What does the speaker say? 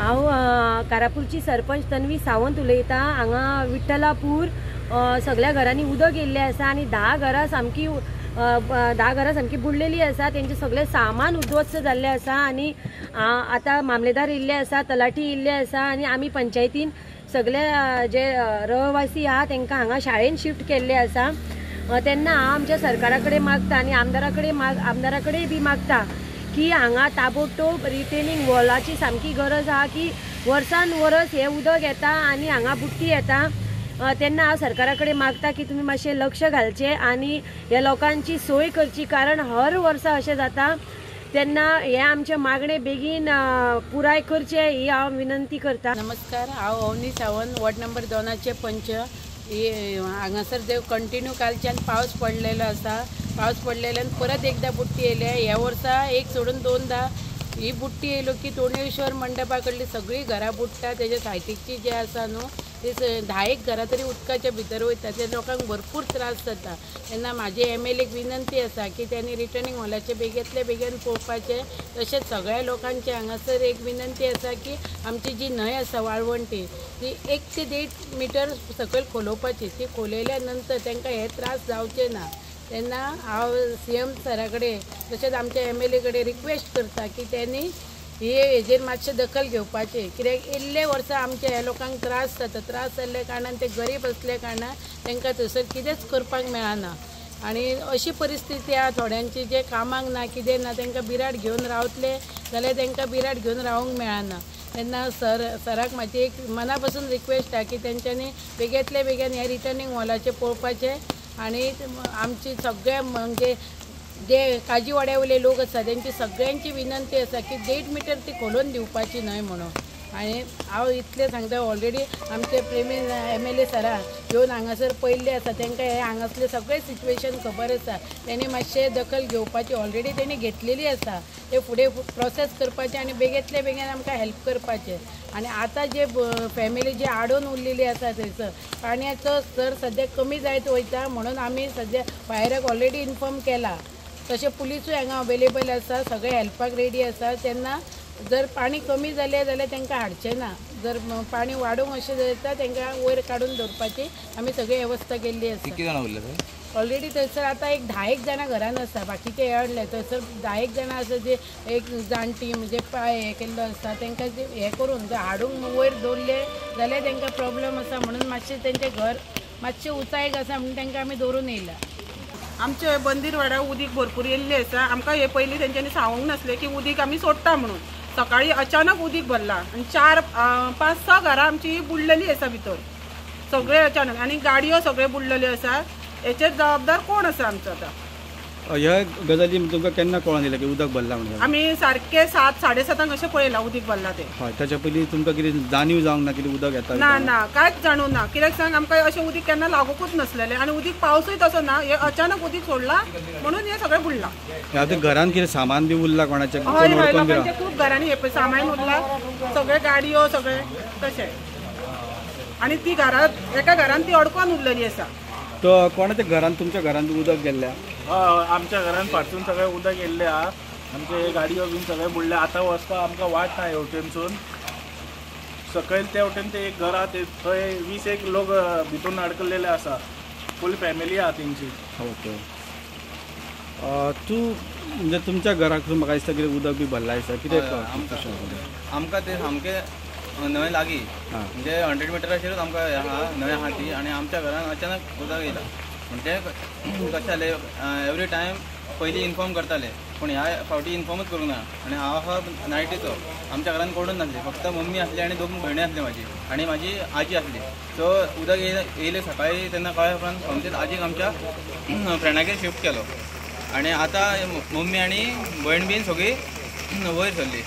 हांव कारापूरची सरपंच तन्वी सावंत उलयतां. हांगा विठ्ठलापूर सगळ्या घरांनी उदक येयल्लें आसा आनी 10 घरां सामकी 10 घरां सामकी बुडलेली आसा. तेंचें सगळें सामान उद्ध्वस्त जाल्लें आसा आनी आतां मामलेदार येयल्ले आसा, तलाठी येयल्ले आसा आनी आमी पंचायतीन सगळे जे रहिवासी आहा तांकां हांगा शाळेन शिफ्ट केल्ले आसा. तेन्ना हांव आमच्या सरकारा कडेन मागता आनी आमदारा कडेन बी मागता की हांगा ताबडतोब रिटेनिंग वॉलाची सामकी गरज आहा की वर्सान वरस हें उदक येता आनी हांगा बुडटी येता. तेन्ना हांव सरकारा कडेन मागता की तुमी मातशें लक्ष घालचें आनी ह्या लोकांची सोय करची, कारण हर वर्सा अशें जाता. तेन्ना हें आमचें मागणें बेगीन पुराय करचें ही हांव विनंती करता. नमस्कार, हांव अवनी सावंत, वॉर्ड नंबर 2 पंच. हांगासर जे कंटिन्यू कालच्यान पावस पडलेलो आसा, पावस पडलेल्यान परत एकदां बुडटी येयल्या. ह्या वर्सा एक सोडून 2दा ही बुडटी येयलो की तोंडेश्वर मंडपा कडली सगळीं घरां बुडटा. तेज्या सायटीकची जे आसा न्हू ते 10 घरां तरी उदकाच्या भितर वयता, ते लोकांक भरपूर त्रास जाता. तेन्ना म्हाजी MLA विनंती आसा की त्यांनी रिटर्निंग हॉलाचे बेगींतले बेगीन पळोवपाचें. तशेंच सगळ्या लोकांचे हांगासर एक विनंती आसा की आमची जी न्हंय आसा वाळवंटी ती 1 ते 1.5 मिटर सकयल खोलोवपाची. ती खोलयल्या नंतर तांकां हे त्रास जावचे ना. तेन्ना हांव CM सरा कडेन तशेंच आमच्या MLA कडेन रिक्वेस्ट करता की त्यांनी हे हेजेर मातशें दखल घेवपाचें. कित्याक इल्ले वर्सां आमच्या ह्या लोकांक त्रास जाता. त्रास जाल्ल्या कारणान ते गरीब आसल्या कारणान तांकां थंयसर कितेंच करपाक मेळना आनी अशी परिस्थिती आहा थोड्यांची जे कामाक ना कितें ना, तांकां बिराड घेवन रावतले जाल्यार तांकां बिराड घेवन रावंक मेळना. तेन्ना सराक म्हाजी एक मना पासून रिक्वेस्ट आहा की तेंच्यांनी बेगींतले बेगीन हे रिटर्निंग हॉलाचें पळोवपाचें आनी आमची सगळे म्हणजे जे काजीवाड्या वयले लोक आसा तेंची सगळ्यांची विनंती आसा की 1.5 मिटर ती खोलोवन दिवपाची न्हय म्हणून. आनी हांव इतलें सांगता, ऑलरेडी आमचे प्रेमी MLA सरा येवन हांगासर पयल्ले आसा, तांकां हे हांगासले सगळें सिच्युएशन खबर आसा. तेणी मातशें दखल घेवपाची ऑलरेडी तेणी घेतलेली आसा, ते फुडें प्रोसेस करपाचें आनी बेगींतले बेगीन आमकां हेल्प करपाचें. आनी आतां जे फॅमिली जे आडोवन उरलेली आसा थंयसर पाणयाचो स्तर सद्या कमी जायत वयता म्हणून आमी सद्या फायराक ऑलरेडी इन्फॉर्म केला. तशें पुलिसूय हांगा अवेलेबल आसा, सगळे हेल्पाक रेडी आसा. तेन्ना जर पाणी कमी जालें जाल्यार तांकां हाडचें ना, जर पाणी वाडोवंक अशें जाता तांकां वयर काडून दवरपाची आमी सगळी वेवस्था केल्ली आसा. कितली जाणां उरले थंय? ऑलरेडी थंयसर आतां एक 10 जाणां घरान आसा, बाकीचे हे हाडले. थंयसर 10 जाणां आसा जे एक जाणटी म्हणजे पांय हे केल्लो आसता तांकां हे करून हाडूंक वयर दवरले जाल्यार तांकां प्रॉब्लम आसा म्हणून मातशें तेंचें घर मातशें उंचायेक आसा म्हणून तांकां आमी दवरून येयला. आमचे बंदीरवाड्यार उदीक भरपूर येयल्लें आसा. आमकां हे पयलीं तेंच्यांनी सांगूंक नासलें की उदीक आमी सोडटा म्हणून. सकाळी अचानक उदीक भरला आनी 4, 5, 6 घरां आमची बुडलेली आसा भितर सगळे अचानक, आनी गाडयो सगळे बुडलेल्यो आसा. हेचेर जबाबदार कोण आसा आमचो आतां? ह्या गजाली तुमकां केन्ना कळोन येयलें की उदक भरलां म्हणून? आमी सारकें 7, 7:30 अशें पळयलां उदीक भरलां तें. हय, ताच्या पयलीं तुमकां कितें जाणीव जावंक ना कितें उदक येता? ना ना, कांयच जाणूं ना. कित्याक सांग, आमकां अशें उदीक केन्ना लागुकूच नासलेलें आनी उदीक पावसूय तसो ना, हें अचानक उदीक सोडलां म्हणून हें सगळें बुडलां. आतां घरान कितें सामान बी उरलां कोणाचें? हय हय, लोकांचें खूब घरांनी हें सामान उरलां, सगळे गाडयो सगळें तशें. आनी ती घरांत एका घरान ती अडकोन उरलेली आसा. तो कोणाच्या घरान, तुमच्या घरान उदक गेल्लें? हय, आमच्या घरान फाटसून सगळें उदक येयल्लें आहा. आमचे गाडयो बीन सगळें बुडले. आतां वचपाक आमकां वाट ना हेवटेनसून. सकयल ते वटेन ते एक घर आहा, ते थंय 20 लोक भितून अडकल्लेले आसा. फूल फॅमिली आहा तेंची. ओके, तूं म्हणजे तुमच्या घराक म्हाका दिसता कितें उदक बी भरलां दिसता कितें? आमकां ते सामकें न्हंय लागीं, म्हणजे 100 मिटराचेरूच आमकां आहा न्हंय आहा ती. आनी आमच्या घरान अचानक उदक येयलां. म्हणजे कशें जालें, एवरी टायम पयलीं इन्फॉर्म करताले पूण ह्या फावटी इन्फॉर्मूच करूंक ना. आनी हांव आसा नायटीचो, आमच्या घरान कोणूच नासले, फक्त मम्मी आसली आनी 2 भयणी आसली म्हाजी आनी म्हाजी आजी आसली. सो उदक येयलें सकाळीं तेन्ना कळ्ळें उपरांत सोमतेच आजीक आमच्या फ्रेंडागेर शिफ्ट केलो आनी आतां मम्मी आनी भयण बीन सगळीं वयर सरली.